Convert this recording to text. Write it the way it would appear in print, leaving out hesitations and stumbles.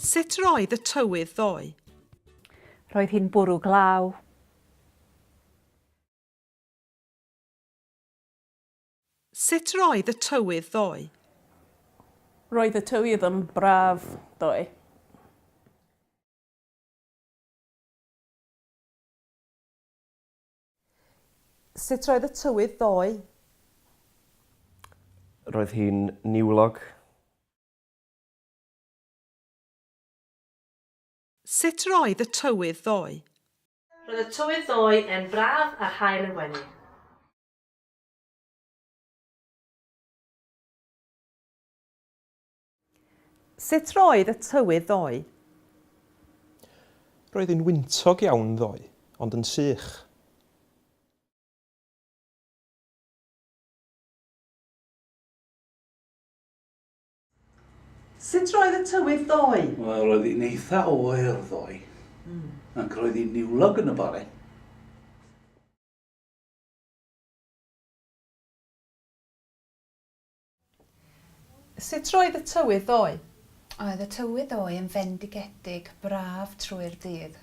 Sut roedd y tywydd ddoe? Roedd hi'n bwrw glaw. Sut roedd y tywydd ddoe? Roedd y tywydd yn braf ddoe. Sut roedd y tywydd ddoe? Roedd hi'n niwlog. Sut roedd y tywydd ddoe? Roedd y tywydd ddoe yn braf a'r haul yn gwenu. Sut roedd y tywydd ddoe? Roedd hi'n wyntog iawn ddoe, ond yn sych. Sut roedd y tywydd ddoe? Wel, roedd hi'n eitha oer ddoe. Ac roedd hi'n niwlog yn y bore. Sut roedd y tywydd ddoe? Oedd y tywydd ddoe yn fendigedig, braf trwy'r dydd.